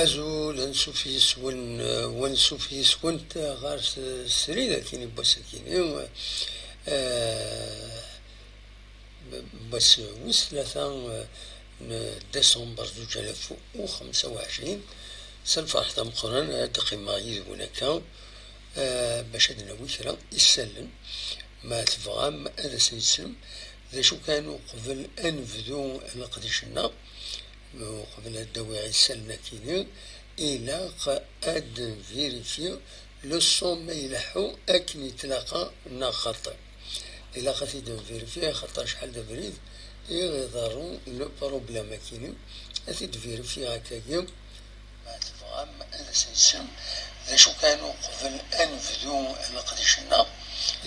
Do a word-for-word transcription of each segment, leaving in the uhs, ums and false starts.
Azul, ansuf yes-wen, eh, wansuf yes-went, eh, ɣer s-, srid akkin n wass-akini, eh, wass wis tlata, eh, n décembre zuǧ alaf u xemsa u ɛecrin. S lferḥ d ameqqran ad d-qqimeɣ yid-wen akka, eh, bac ad d-nawi kra isallen. Ma tebɣam ad asen-nslem, d acu kan, uqbel ad nebdu leqdic-nneɣ, uqbel ad d-awiɣ isallen akkin-nni, ilaq ad nvérifier le son ma ileḥḥu akken i tlaqa neɣ xaṭi. Ilaq ad t-id-nvérifier, axaṭer acḥal d abrid i ɣ-iḍerrun le problème akkin-nni, ad t-id-vérifier akkagi. Ma tebɣam ad as-nsem, d acu kan, uqbel ad nebdu leqdic-nneɣ,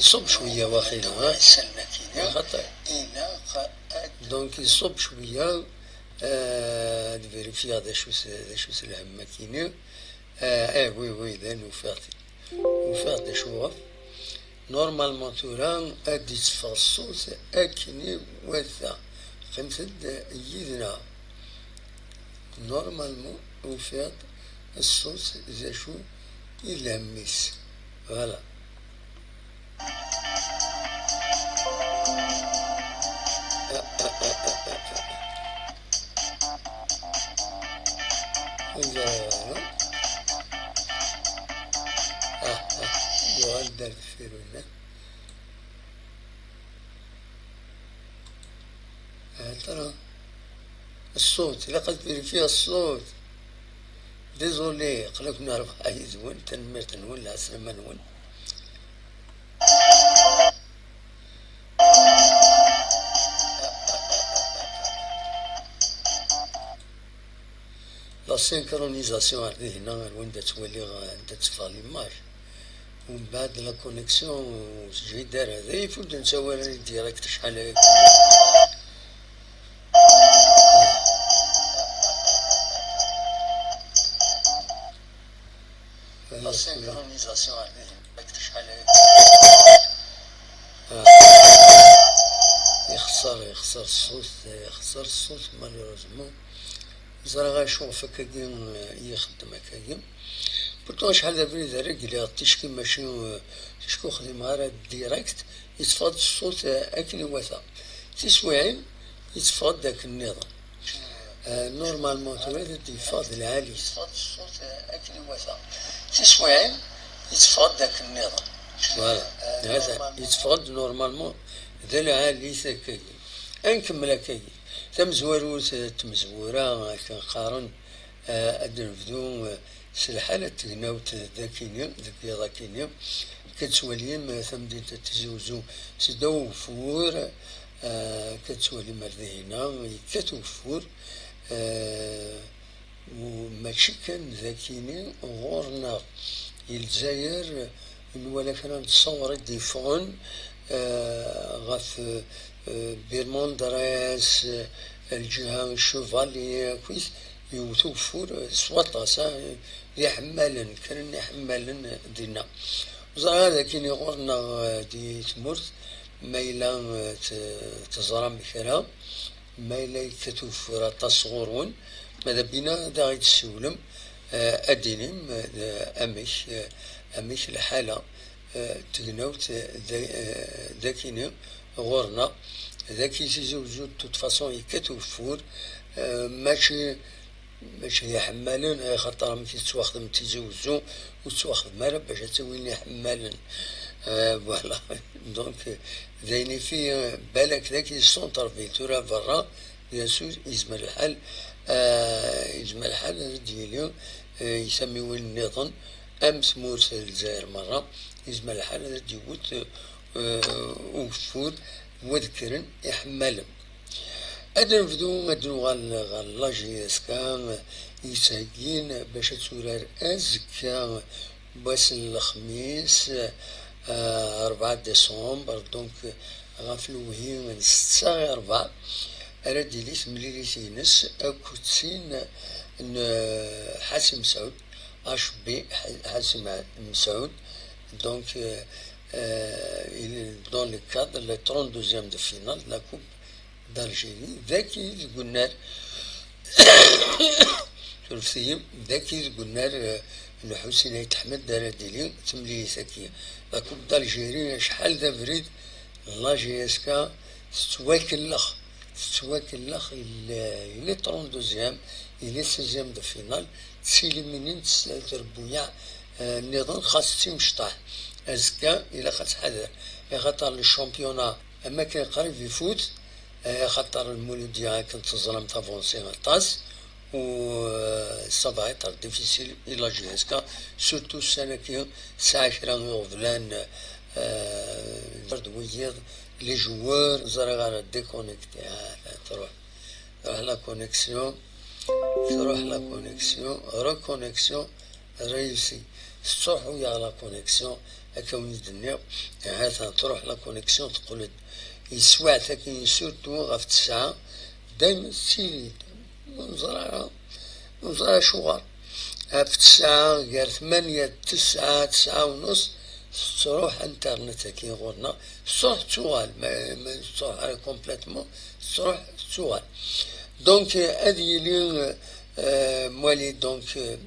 iṣubb cwiya waxila, ha? Isallen akkin-nni, axaṭer ilaq ad... Donc, iṣubb cwiya, eh, ad vérifier d acu s-, d acu s lhemm akkin-nni. Eh, eh, oui, oui, d ayen ufiɣ-t. Ufiɣ-d acuɣef. Normalement tura ad d-itteffeɣ ṣṣut akken iwata. Qqimet-d yid-neɣ. Normalement ufiɣ-d ṣṣut d acu i d lhemm-is. Voilà. Anda ara? Ah, ah, yuɣal-d ar deffir winna. Ah, tara. Ṣṣut, ilaq ad vérifier ṣṣut. Désolé, aql-aken rrbeḥ yid-wen, tanemmirt-nwen, lɛeslama-nwen. La synchronisation ar dihina, ar wanda ttwaliɣ, anda teffeɣ l'image. Umbeɛd la connexion ur teǧhid ara. D ayen ur d-nettawal ara direct acḥal aya. La synchronisation ar dihina, acḥal aya. Ah. Ixṣer, ixṣer ṣṣut, ixṣer ṣṣut, malheureusement. Ẓriɣ acuɣef akkagi, eh, i ixeddem akkagi. Pourtant acḥal d abrid ara gleɣ ticki, mačči, eh, ticki ur xdimeɣ ara direct, yetteffeɣ-d ṣṣut, eh, akken iwata. Tiswiɛin yetteffeɣ-d akken nniḍen. Eh, normalement tura ad d-yeffeɣ d lɛali. Yetteffeɣ-d ṣṣut, eh, akken iwata. Tiswiɛin yetteffeɣ-d akken nniḍen. Voilà. Eh, hada, normalement yetteffeɣ-d normalement d lɛali akkagi. Ad nkemmel akkagi. Tamezwarut, eh, n tmezwura, akken qqaren, eh, ad nebdu, eh, s lḥala n tegnawt dagini, deg yiḍ akini. Akka tettwalim, eh, tamdint n Tizi Uzzu seddaw ugeffur, eh, akka tettwalim ar dihina, yekkat ugeffur, eh, u mačči kan dagini, ɣur-neɣ i Lezzayer, nwala kra n ṣṣwer i d-yeffɣen, eh, ɣef, eh, Birmandres, eh, lǧiha n Chevalier, akkit, yewwet ugeffur, eh, s waṭas, ah, d iḥemmalen, kra n iḥemmalen, eh, dinna. Ẓriɣ ad akin ɣur-neɣ, eh, di tmurt, ma yella, eh, t-, teẓram kra, ma yella yekkat ugeffur aṭas ɣur-wen, ma d abina ad aɣ-d-tessiwlem, eh, ad d-tinim, eh, amek, eh, amek lḥala, eh, tegnawt, eh, da-, eh, dagini ɣur-neɣ, dagi Tizi Uzzu, de toute façon, yekkat ugeffur, eh, mačči, mačči d iḥemmalen, eh, axaṭer amek i tettwaxdem Tizi Uzzu, ur tettwaxdem ara bac ad tawin iḥemmalen. Eh, voilà. Donc, eh, d ayen ifi, eh, balak dagi centre ville, tura berra, bien sûr, yezmer lḥal, eh, yezmer lḥal ad d-yili, eh, i tamiwin nniḍen, am tmurt n Lezzayer merra, yezmer lḥal ad d-yewwet, eh, ugeffur, wa d kkren iḥemmalen. Ad nebdu, ad nuɣal ɣer la J S K, yettheggin bac ad turar azekka, wass n lexmis, eh, rebɛa décembre, donc, ɣef lewhi n setta i rebɛa, ara d-tili temlilit-ines akked tin n, eh, Ḥasi Mesɛud, H B Ḥasi Mesɛud, donc, eh, eh, il est dans le cadre, le trente-deuxième de finale de la Coupe d'Algérie, dagi deg unnar Surfet-iyi, d aki deg unnar, eh, n Ḥusin Ayt Ḥmed ara d-tili temlilit-agi. La Coupe d'Algérie, acḥal d abrid, la J S K tettwakellex, tettwakellex, il, il est trente-deuxième, il est seizième de finale, ttiliminint s trebbuyaɛ, eh, nniḍen, xas d timecṭaḥ. Azekka, ilaq ad tḥader, axaṭer le championnat am akken qrib ifut, eh, axaṭer Lmuludya akken teẓram tavansi aṭas, u, eh, ça va être difficile i la J S K, surtout ssana-agi tesɛa kra n uɣeblan, eh, d wiyiḍ, les joueurs, ẓriɣ ara déconnecté, ah, truḥ, truḥ la connexion, truḥ la connexion, reconnexion, réussi. Tettruḥu-yaɣ la connexion, akka wen-d-nniɣ, ha-t-an truḥ la connexion, teqqel-d. Yeswiɛt akin surtout ɣef tesɛa, dayma tettili-d. Ur neẓri ara, ur neẓri ara acuɣer. Ɣef tesɛa, gar tmanya d tesɛa, tesɛa u nus, tettruḥ internet-agi ɣur-neɣ, tettruḥ tettuɣal, ma, ma tettruḥ ara complètement, tettruḥ tettuɣal. Donc, ad yili, euh, mwali, donc, euh,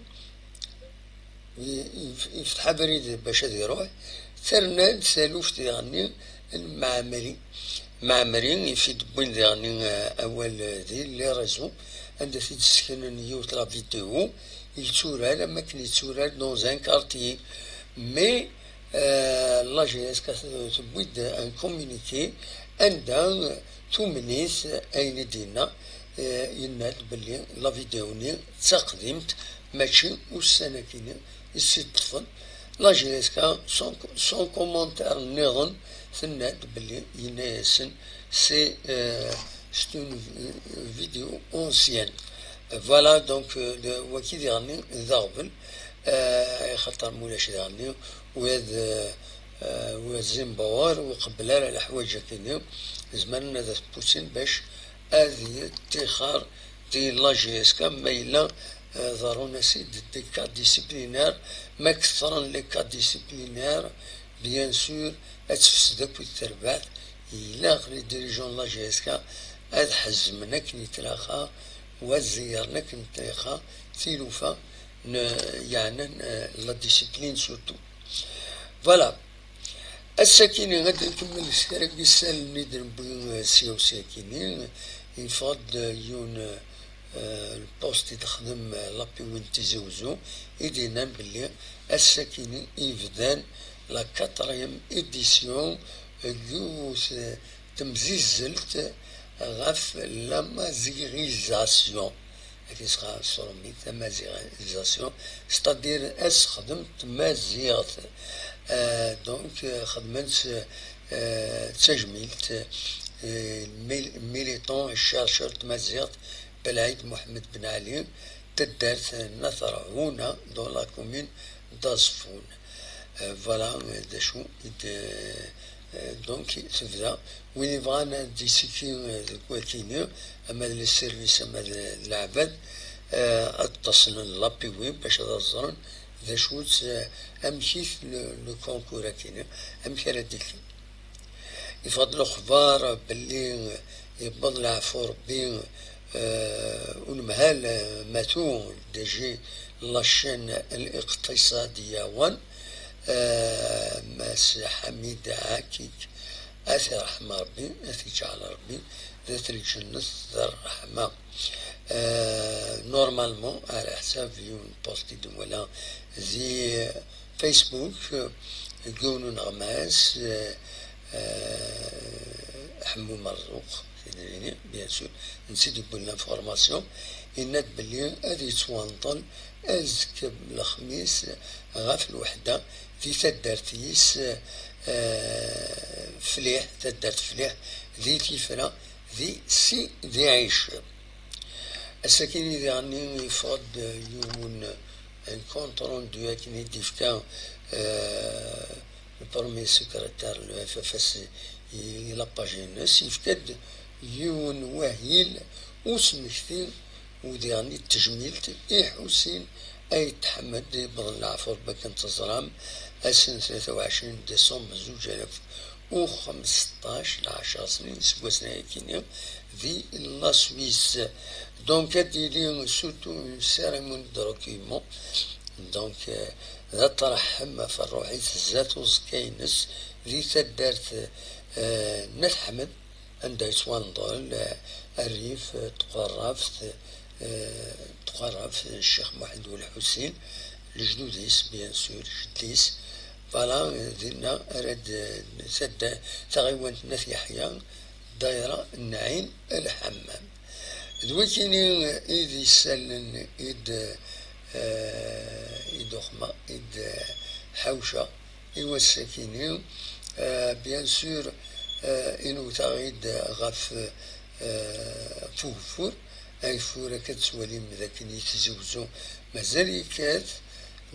i-, i-, ifteḥ abrid bac ad iruḥ, terna-d taluft diɣenni n Mɛemmri. Mɛemmri, i t-id-wwin diɣenni, eh, awal, eh, di les réseaux, anda t-id-sseknen yiwet la vidéo, yetturar am akken yetturar dans un quartier. Mais, eh, la J S K tewwi-d un communiqué anda tumen-it ayen i d-yenna, eh, yenna-d belli la vidéo-nni d taqdimt, mačči ussan-agi-nni i s-id-ṭṭfen. La J S K sans, sans commentaire nniḍen, tenna-d belli yenna-yasen c'est, euh, c'est une, euh, vidéo ancienne. Voilà, donc, euh, d waki diɣenni d aɣbel, euh, axaṭer mulac diɣenni, wa d, euh, euh, wa d Zimbabwe ur qebbel ara leḥwayeǧ akkenni, zemren ad t-pusin bac ad yettixer di la J S K, ma yella, euh, ḍerrun-as-id des cas disciplinaires, ma ketren les cas disciplinaires, bien sûr, ad tefsed akkit terbaɛt, ilaq les dirigeants de la J S K ad ḥezmen akken yettlaqa, u ad zeyyren akken yettlaqa tilufa n, yeɛnan, euh, la discipline surtout. Voilà. Ass-akini ad nkemmel s kra n yisalen i d-newwi, eh, sya u sya-kini. Yeffeɣ-d, eh, yiwen, eh, lpost i d-texdem, eh, la P W n Tizi Uzzu, i d-yennan belli ass-akini i bdan la quatrième édition n yiwet, eh, temzizzelt ɣef la maziɣizasyon. Ad k-isɣer s trumit, tamaziɣizasyon, c'est-à-dire asexdem n tmaziɣt. Euh, donc, euh, xedmen-tt, euh, d tajmilt, euh, mil-, militant, chercheur n tmaziɣt, Belɛid Muḥemmed Ben Ɛli, taddart n At Rɛuna, dans la commune d'Aẓeffun. Euh, voilà, euh, d acu i d, euh, donc, tebda. Win yebɣan ad d-isikki, euh, deg wakini, ama d les services, ama d, d leɛbad, euh, ad ṭṭaṣnen la P W bac ad ẓren d acu-tt, euh, amek-it le, le concours akini, amek ara d-ikki. Yeffeɣ-d lexbar belli yewweḍ leɛfu Rebbi, eh, unemhal, eh, Matu, D G la chaîne الاقتصادية wan, eh, Mass Ḥamid Ɛakik, ad t-iṛḥem Ṛebbi, ad t-iǧɛel Ṛebbi d at lǧennet d ṛṛeḥma. Eh, normalement, ɛla ḥsab yiwen post i d-nwala di Facebook, eh, deg yiwen uneɣmas, eh, eh, Ḥemmu Merzuq, tidrin, bien sûr, netta i d-yewwin l'information, yenna-d belli ad yettwanṭel azekka lexmis ɣef lweḥda di taddart-is, eh, Fliḥ, taddart Fliḥ, di Tifra, di Sidi Ɛic. Ass-akini diɣenni yeffeɣ-d yiwen, un compte rendu akken i d-yefka, eh, le premier secrétaire n le F F S i, i la page-ines, yefka-d yiwen wahil usmekti u diɣenni d tejmilt i Ḥusin Ayt Ḥmed, yewweḍen leɛfu Rebbi akken teẓram, ass n tlata u ɛecrin décembre zuǧ alaf u xemseṭṭac, lɛecṛa snin seg wass-nni akini, di la Suisse. Donc, ad d-yili surtout une cérémonie de recueillement. Donc, euh, d aṭraḥ ɣef ṛṛuḥ-is zdat uẓekka-ines di taddart, euh, n At Ḥmed, anda yettwanḍel, euh, rrif, euh, tqerrabt, euh, tqerrabt n Ccix Muḥend Ulḥusin, lejdud-is, bien sûr, jeddi-s. Voilà, dinna ara d-, tadda-, taɣiwant n At Yeḥya, ddayra n Ɛin Lḥemmam. D wikini i d isalen i d, eh, i d uxma, i d, eh, ḥawca i wass-akini. Eh, bien sûr, eh, inewt-aɣ-id ɣef, eh, ɣef ugeffur. Ageffur akka tettwalim d akken yettizewzu, mazal yekkat.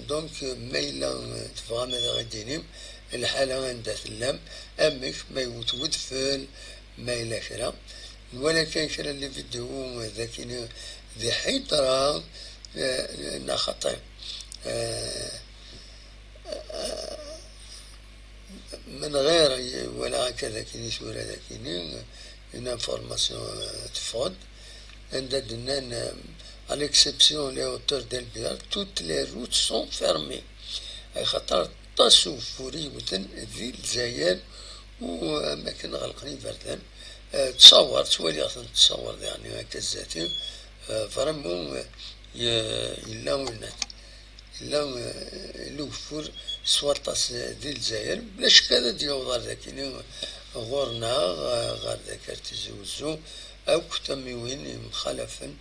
Donc, ma yella, eh, tebɣam ad aɣ-id-tinim lḥala anda tellam, amek ma yewwet wedfel, ma yella kra. Nwala kan kra n les vidéos d akini di Ḥidra, eh, neɣ xaṭi, eh, من غير ولا هكذا كي نسورة كيني une information, euh, تفض عند دنان, euh, à l'exception les hauteurs d'El Biar, toutes les routes sont fermées. Ay xaṭer aṭas ugeffur i yewten di Lezzayer u am akken ɣelqen iberdan. Eh, ttṣawar, ttwaliɣ-ten ttṣawar, yeɛni akka zdat-i. Eh, vraiment, eh, ye-, yella winat. Yella, eh, ugeffur s waṭas, eh, di Lezzayer. Bla ccek ad d-yaweḍ ar dakini ɣur-neɣ, eh, ɣer dagi ar Tizi Wezzu. Akk tamiwin yemxalafen,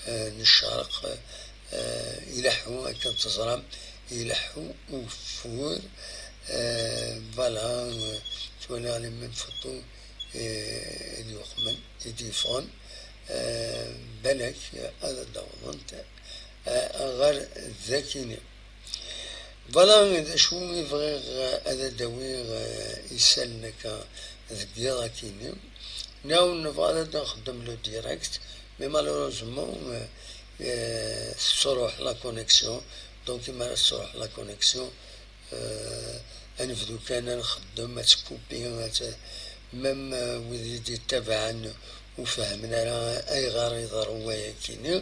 eh, n ccerq, eh, ileḥḥu, akken teẓram, ileḥḥu ugeffur. Eh, voilà, eh, ttwaliɣ les mêmes photos, eh, i d-yuqmen, i d-yeffɣen, eh, balak ad d-awḍent, eh, ɣer dakini. Voilà d acu i bɣiɣ, eh, ad d-awiɣ, eh, isallen akka deg yiḍ akini. Nɛawen nebɣa ad nxeddem le direct, mais malheureusement, eh, eh, tettruḥ la connexion. Donc, imi ara tettruḥ la connexion, eh, ad nebdu kan ad nxeddem, ad tkupi, ad t-, même, eh, wid i d-yettabaɛen ur fehmen ara ayɣer iḍerru wayakini.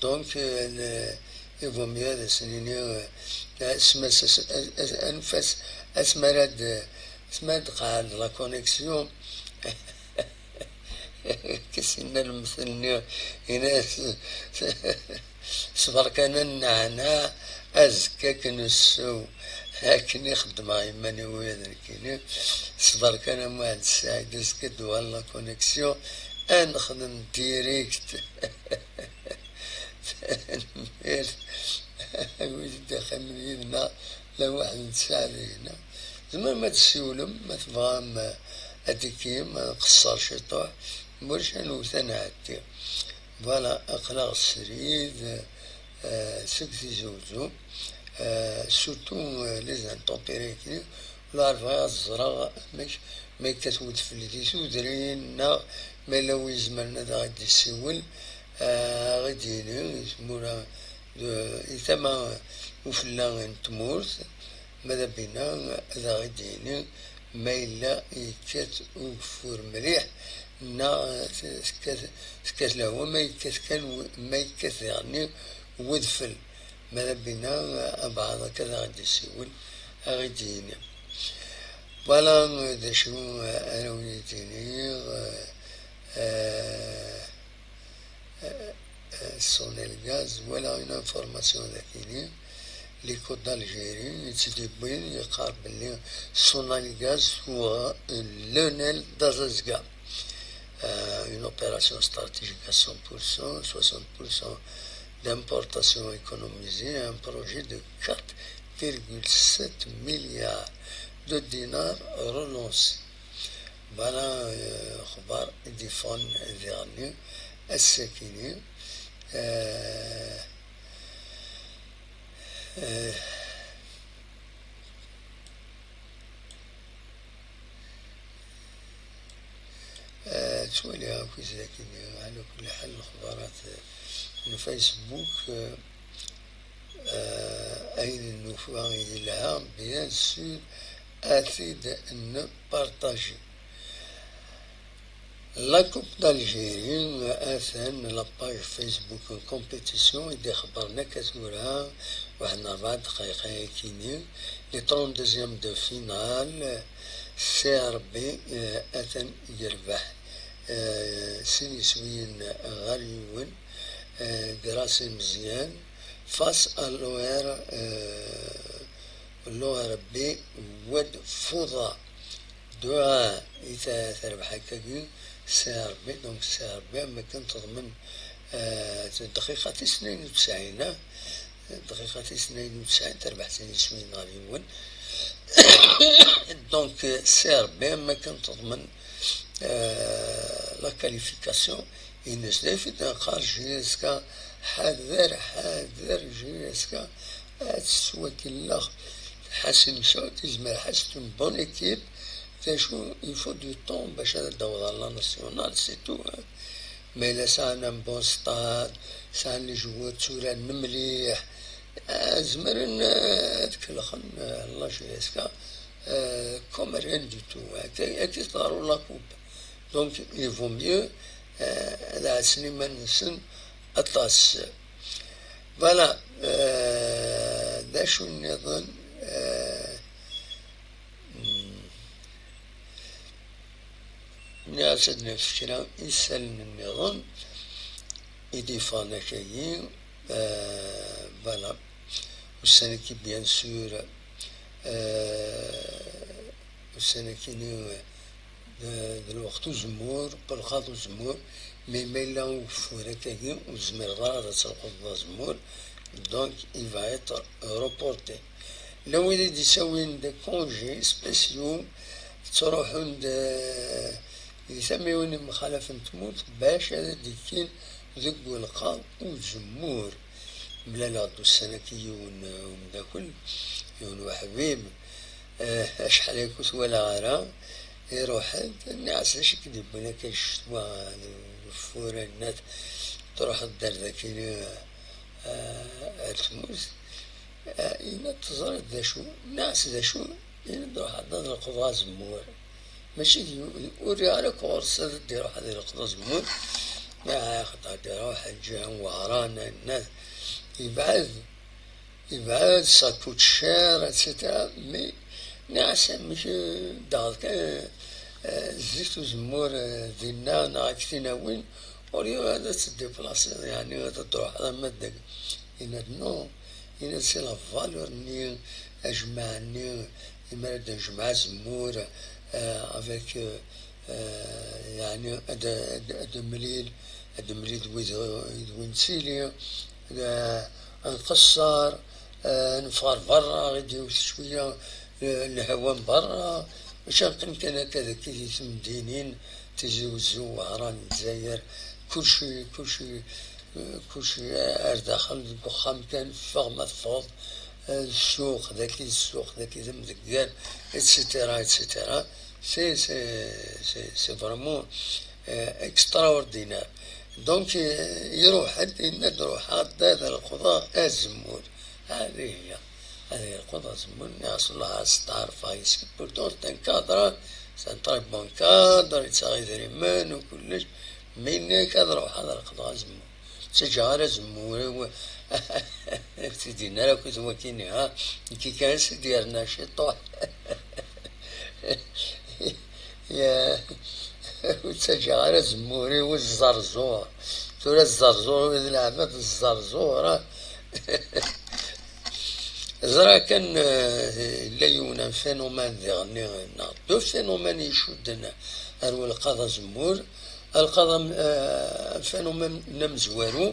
Donc, eh, le, il vaut mieux ad as-nini, eh, asma s-, as-, as-, anef-as, asma ara d-, asma ara d-tqeɛɛed la connexion. Akka s-yenna lemtel-nni, yenna-as, ṣber kan a nneɛneɛ, azekka ad k-nessew. Akken i xeddmeɣ iman-iw ula d nekkini, ṣber kan a Muḥend Ssaɛid, azekka ad d-tuɣal la connexion, ad nexdem direct. Tanemmirt a wid i d-iqqimen yid-neɣ, la Muḥend Ssaɛid yegna. Tzemrem ad d-tessiwlem, ma tebɣam, eh, ad d-tikim, ad nqeṣṣer ciṭuḥ, ma ulac ad newwet ad nɛeddi. Voilà, aql-aɣ srid, eh, seg Tizi Wezzu, eh, surtout, eh, les intempéries-agi, ula bɣiɣ ad ẓreɣ amek ma yekkat wedfel di tudrin, neɣ ma yella wi izemren ad aɣ-d-yessiwel, eh, ad aɣ-d-yini i tmura, eh, i tama ufella n tmurt, ma d abina ad aɣ-d-yini ma yella yekkat ugeffur mliḥ, neɣ tekkat, tekkat lehwa, ma yekkat kan w-, ma yekkat diɣenni wedfel. Ma d abina, abɛaḍ akka ad aɣ-d-yessiwel, ad aɣ-d-yini. Voilà d acu ara wen-d-iniɣ, eh, eh, eh, Sonelgaz, voilà une information dagini. L'écho d'Algérie, yettdibbin, yeqqar belli Sonelgaz tuɣ Lionel Dazazga. Euh, une opération stratégique à cent pour cent, soixante pour cent d'importation économisée, un projet de quatre virgule sept milliards de dinars relancé. Voilà, euh, axbaṛ i d-yeffɣen diɣenni ass-akini. Euh, euh, Eh, ttwaliɣ akk izdakin-nni, ɛla kulli ḥal, lexbarat, eh, n Facebook, eh, eh, ayen nufa yelha, bien sûr, ad t-id-npartaji. La Coupe d'Algérie, atan la page Facebook n compétition i d-ixebbren akka tura, waḥed n rebɛa ddqayeq ayakini, les trente-deuxièmes de finale, C R B, eh, atan yerbeḥ, eh, sin iswiyen ɣer yiwen, eh, grâce i Meẓyan, face à l'O R, eh, l'O R B Wad Fuḍa. Deux un i ta-, terbeḥ akkagi C R B, donc C R B am akken teḍmen, eh, dqiqa tis tnayen u tesɛin, eh, dqiqa tis tnayen u tesɛin terbeḥ sin iswiyen ɣer yiwen. Donc, eh, C R B am akken teḍmen, eh, la qualification. Ines David qqar J S K, ḥader, ḥader J S K, ad tettwakellex. Ḥasan Msɛud yezmer, ḥasan une bonne équipe. D acu, il faut du temps bac ad d-taweḍ ɣer la nationale, c'est tout, hein. Ma yella sɛan un bon stade, sɛan les joueurs tturaren mliḥ, ah, zemren, ah, ad kellxen, ah, la J S K, ah, comme rien du tout, hein. Akka, akka i teḍru la coupe. Donc, il vaut mieux, euh, ad ɛassen iman-nsen aṭas. Voilà, euh, d acu nniḍen, euh, hmm, nniɣ-as ad naf kra isallen nniḍen i d-yeffɣen akagi, euh, voilà. Ussan-agi, bien sûr, euh, ussan-agi-ni, d, d lweqt uzemmur, lqaḍ uzemmur, mais ma yella ugeffur akkagi, ur tezmireḍ ara ad telqeḍ d azemmur, donc il va être reporté. Llan wid i d-isawin des congés spéciaux, ttruḥun-d, eh, di tamiwin yemxalafen n tmurt bac ad d-kkin deg ulqaḍ uzemmur. Mlaleɣ-d ussan-agi yiwen, eh, umeddakel, yiwen uḥbib, eh, acḥal akka ur t-walaɣ ara, iruḥ-d, nniɣ-as: "D acu i k-d-yewwin akka ccetwa d ugeffur, a yennat, truḥeḍ-d ar daki, eh, ar tmurt?" Eh, yenna-d: "Teẓriḍ d acu?" Nniɣ-as: "D acu?" Yenna-d: "Ruḥ ad d-leqḍeɣ azemmur." Mačči d yu-, ur riɣ ara akk ɣur-s ad d-iruḥ ad ileqḍ azemmur. Axaṭer ad d-iruḥ, ǧǧan Wehran, nnas, yebɛed, yebɛed, ça coûte cher, et cetera. Mais nniɣ-as: "Amek, eh, daɣ kan, eh, zzit uzemmur, eh, dinna neɣ ad k-t-in-awin, au lieu ad teddiplasiḍ, yeɛni ad d-truḥeḍ ama d dagi?" Yenna-d: "Non." Yenna-d: "C'est la valeur-nni, ajmaɛ-nni, imi ara d-nejmeɛ azemmur, eh, avec, eh, eh, yeɛni ad, ad, ad nemlil, ad nemlil d wid, d wid nettili, eh, ad nqeṣṣer, eh, neffeɣ ɣer berra, ɣid yiwet cwiya, eh, lehwa n berra, mačči ad neqqim kan akka dagi di temdinin, Tizi Wezzu, Wehran, Lezzayer, kulci, kulci, eh, kulci ar daxel deg uxxam kan, ffeɣ ma teffɣeḍ, eh, ssuq daki, ssuq daki d amdegger, et cetera, et cetera. C'est, c'est, c'est, c'est vraiment, eh, extraordinaire. Donc, eh, iruḥ-d, yenna-d: "Ruḥeɣ-d ad leqḍeɣ azemmur." Hadi hiya. Ad yelqeḍ azemmur-nni, aṣellah, ad steɛrfeɣ yes-k. Pourtant, c'est un cadre, c'est un très bon cadre, yettaɣ idrimen u kullec. Mi yenna-ak ad ruḥeɣ ad leqḍeɣ azemmur, ur ttaǧǧaɣ ara azemmur-iw. Ur t-id-yenna ara akkit wakini, ha? Nekki kan i s-id-yerna ciṭuḥ. Ya, ur ttaǧǧaɣ ara azemmur-iw i zzerẓur. Tura zzerẓur, wid leɛbad zzerẓur, ha? Ẓra kan, eh, yella yiwen un phénomène diɣenni, neɣ deux phénomènes icudden ar ulqaḍ azemmur. Alqaḍ am-, eh, un phénomène amezwaru,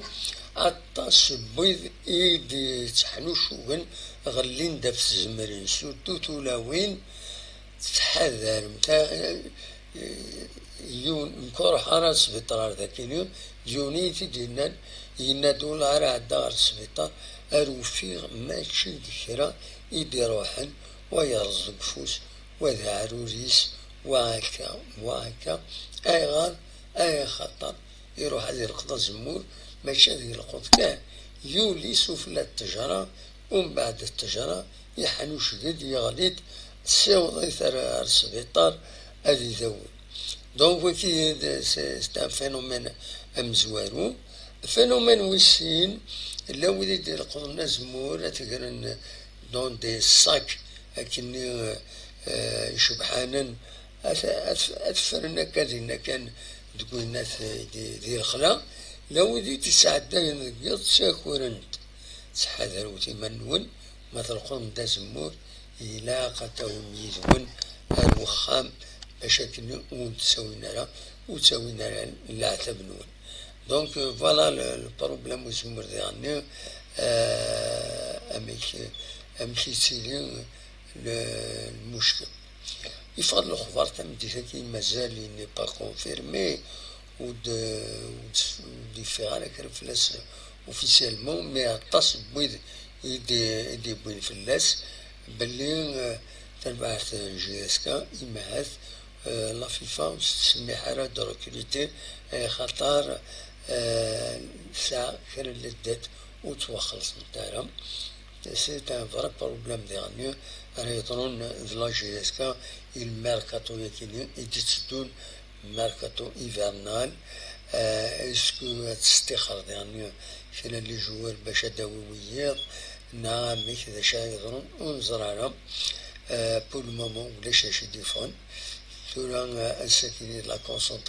aṭas n wid i d-tteḥnuccugen, ɣellin-d ɣef tzemrin, surtout tulawin, ttḥadarem, ta-, yiwen, nekk ur ruḥeɣ ara ɣer sbiṭar ar dakini, d yiwen i yi-t-id-yennan, yenna-d: "Ula ara ɛeddaɣ ɣer sbiṭar, ar ufiɣ mačči d kra i d-iruḥen, wa yerreẓ deg ufus, wa d aɛrur-is, wa akka, wa akka." Ayɣer? Ay axaṭer iruḥ ad ileqḍ azemmur, mačči ad yelqeḍ kan, yuli sufella n ttejra, umbeɛd ttejra, yeḥnucceg-d, yeɣli-d, tessiweḍ-it ar, ar sbiṭar ad idawi. Donc, wagi, c'est, c'est un phénomène amezwaru. Phénomène wis sin, llan wid i d-ileqḍen azemmur, ad t-gren dans des sacs, akkenni, euh, euh, icebḥanen, ad, ad, ad t-ffren akka dinna kan deg winna t-, di, di lexla. Llan wid i d-isɛeddayen deg yiḍ, ttakuren-t. Ttḥadaret iman-nwen, ma tleqḍem-d azemmur, ilaq ad tawim yid-wen ar wexxam, bac akken ur d-ttawin ara, ur ttawin ara leɛtab-nwen. Donc, euh, voilà le, le problème uzemmur diɣenni, euh, amek, amek yettili le, lmuckel. Yeffeɣ-d lexbar tameddit-agi, mazal il n'est pas confirmé, ur d-, ur d-, ur d-yeffiɣ ara kra fell-as officiellement, mais aṭas n wid i d-, i d-yewwin fell-as belli, euh, tarbaɛt n J S K, imahat, euh, la FIFA ur tettsemmiḥ ara ad recruter, eh, xaṭer, euh, tesɛa kra n laddat ur ttwaxellṣent ara. C'est un vrai problème diɣenni ara yeḍrun d la J S K i lmerkaṭu-yagi i d-itteddun, merkaṭu hivernal. Euh, est-ce que ad testixer diɣenni kra n les joueurs bac ad d-tawi wiyiḍ, neɣ amek, d acu ara yeḍrun, ur neẓri ara. Euh, pour le moment, ulac acu i d-yeffɣen. Tura, euh, ass-agi d la concentration.